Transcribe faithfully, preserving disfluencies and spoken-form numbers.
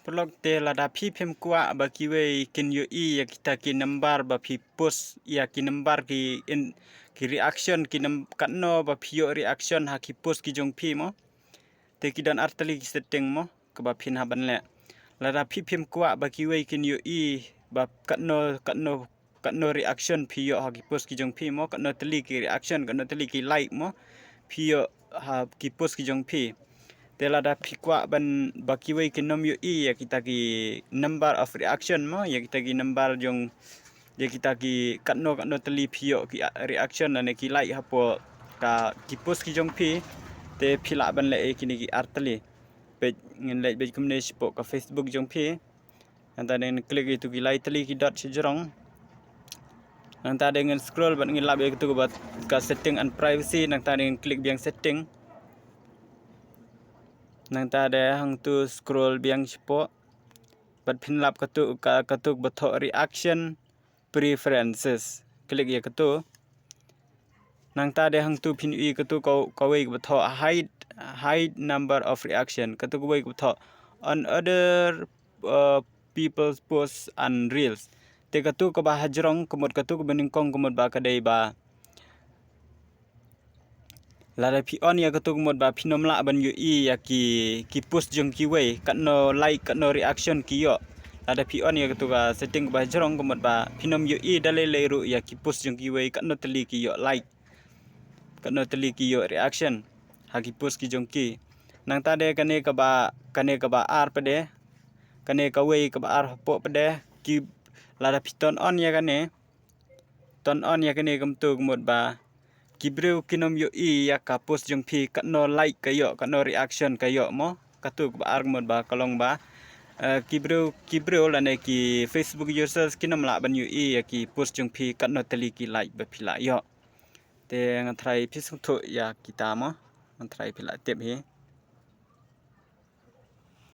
Paralok, te lada phi phim kwah ba kiwei kin ïohi ïa kita ki number ba phi post, ïa ki number ki in, ki reaction, ki num-, katno ba phi ïoh reaction ha ki post ki jong phi mo. Te ki don artylli ki setting mo, kaba phin hap ban leh. Lada phi phim kwah ba kiwei kin ïohi ba katno, katno, katno reaction phi ïoh ha ki post ki jong phi mo, katno tylli ki reaction, katno tylli ki like mo phi ïoh ha ki post ki jong phi. Te lada phi kwah ban ba kiwei kin ym ïohi ïa kita ki number of reaction mo, ïa kita ki number jong, ïa kita ki katno, katno tylli phi ïoh ki, ah, reaction lane ki like hapoh ka ki post ki jong phi. Te phi lah ban leh ïa kine ki artylli. Peit, ngin leh beit kumne shapoh ka Facebook jong phi. Nangta de ngin click ïa kito ki lai tylli ki dot shajrong. Nangta de ngin scroll bad ngin lap ïa kito kaba ka setting and privacy. Nangta de ngin click biang setting. Nangta de hangto scroll biang shapoh. Bad phin lap kato ka, kato kaba thoh reaction preferences. Click ïa kato. Nangta de hangto phin ïohi kato ka, kawei kaba thoh hide, hide number of reaction. Kato kawei kaba thoh on other, uh, people's posts and reels. Te kato kaba hajrong, ka mut kato kaba nyngkong, ka mut ba ka dei ba lada phi on ïa kato, ka mut ba phin ym lah ban ïohi ïa ki, ki post jong kiwei, katno like, katno reaction ki ïoh. Lada phi on ïa kato ka setting kaba hajrong, ka mut ba phin ym ïohi da lei lei ruh ïa ki post jong kiwei, katno tylli ki ïoh like, katno tylli ki ïoh reaction ha ki post ki jong ki. Nangta de kane kaba, kane kaba ar pat de, kane kawei kaba ar hapoh pat de, ki, lada phi turn on ïa kane, turn on ïa kane, kumto ka mut ba ki briew kin ym ïohi ïa ka post jong phi, katno like ka ïoh, katno reaction ka ïoh mo. Kato kaba ar ka mut ba ka long ba, eh, ki briew, ki briew lane ki Facebook users kin ym lah ban ïohi ïa ki post jong phi, katno tylli ki like ba phi la ïoh. Te nga tharai phi sngewthuh ïa kita mo. Nga tharai phi la tip hi.